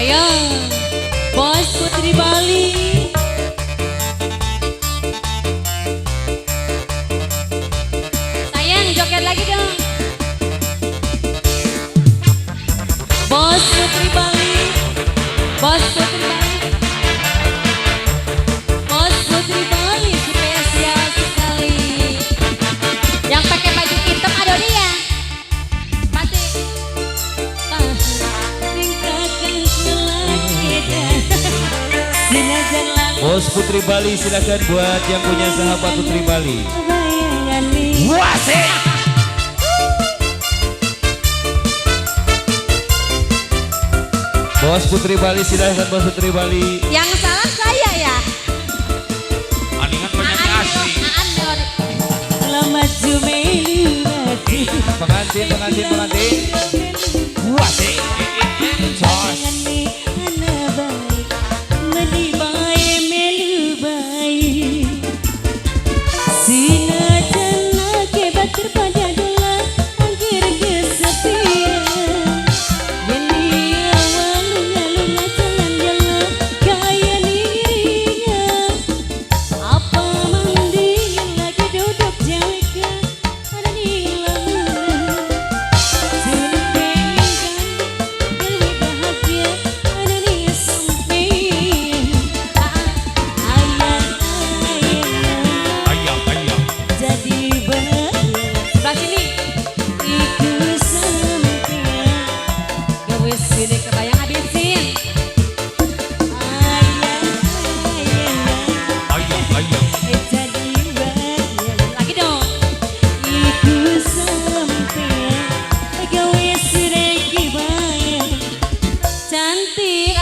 Ayo, Bos Putri Bali. Sayang, joget lagi dong. Bos Putri Bali. Bos Putri Bali. Bos Putri Bali spesial sekali. Yang pakai baju hitam ada dia. Pasti. Bos Putri Bali, silakan buat yang punya sahabat Putri Bali. Wasik. Bos Putri Bali, silakan Bos Putri Bali. Yang salah saya ya. Aningan penyanyi asli. Selamat Jumeli. Pengantin, pengantin, pengantin. Wasik. Jos.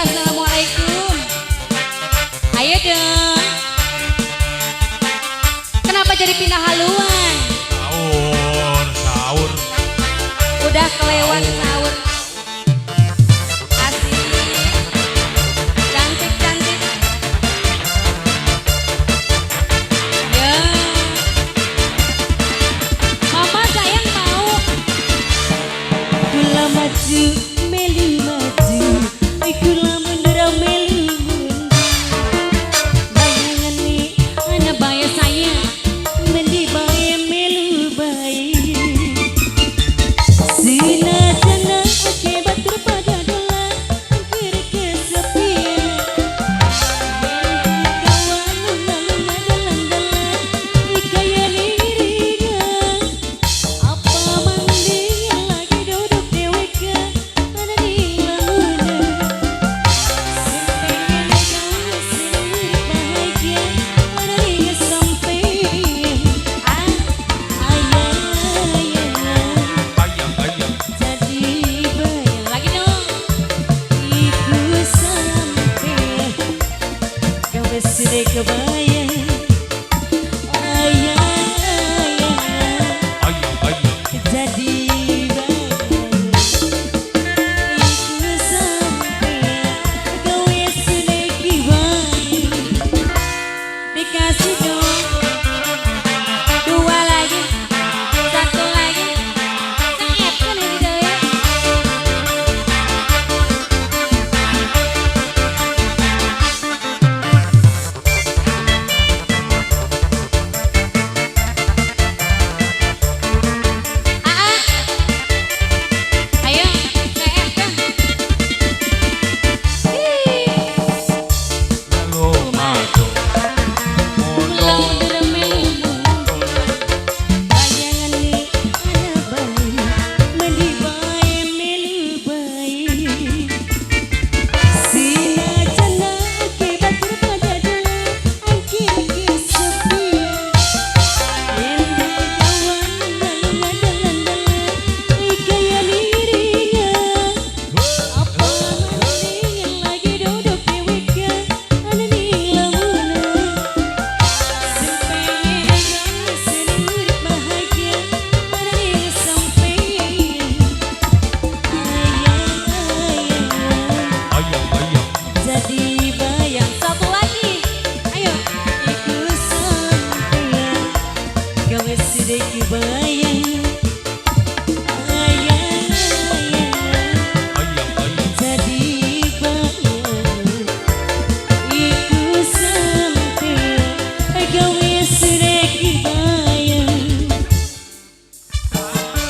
Assalamualaikum. Ayo dong. Kenapa jadi pindah haluan? Sahur, sahur. Udah kelewat sahur. Asik. Cantik, cantik. Ya. Mama sayang mau. Kula maju, melu maju. Kula mundur, melu mundur. Bayangan nih anak bayi saya, mendi bayi melu bayi. Sina jana akibat terpada dola, angkir kesepian. Kawan lunga-lunga dalan-dalan, ikaya liringan. Apa mandi lagi duduk deweka, ada di lamunan.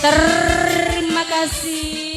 Terima kasih.